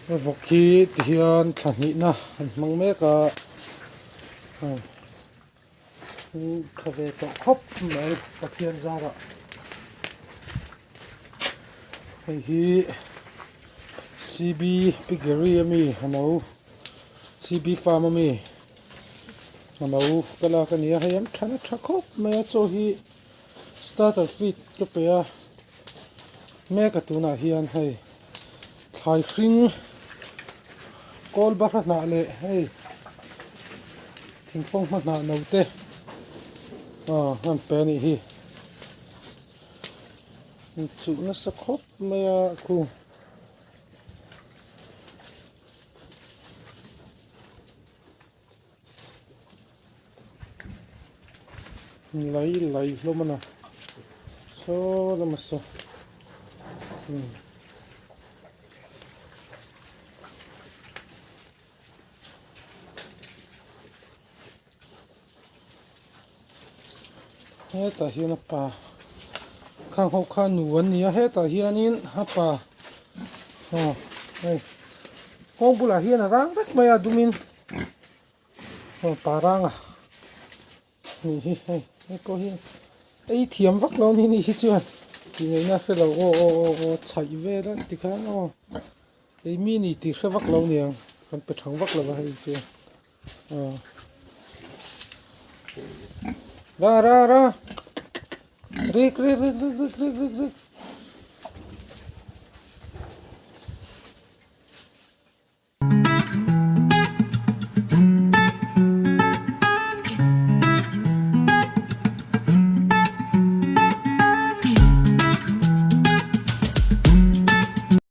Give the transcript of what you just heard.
Vawk hi ti hian thla hnihna an hmang mek a tha ve tawh khawp mai Pathian zarah hei hi C_B piggery ami a no C_B farm ami a no ka lak a ni a hei an tha na tha khawp mai a chaw hi starter feed ka pe a mek a tunah hian hei thlai hring kawl bahra hnah leh hei thingfawng hma hnah no te. Aw an pe anih hi. Inchuh nasa khawp mai a khu. Lai lai hlawm a na saw lama saw umm. Hetah hian a pa khang ho kha nu an ni a hetah hianin a pa aw hei kawng bulah hian a rang vek mai a dumin aw pa ranga nih hi hei hei pawh hi ei thiam vak lo a ni hi chuan tih ngaihna a hrelo aw aw aw aw chhaih vel a tikhan aw ei mi ni tih hre vak lo aniang kan pe thang vak lo a hei chu. Ra ra ra rik rik rik rik rik rik rik rik.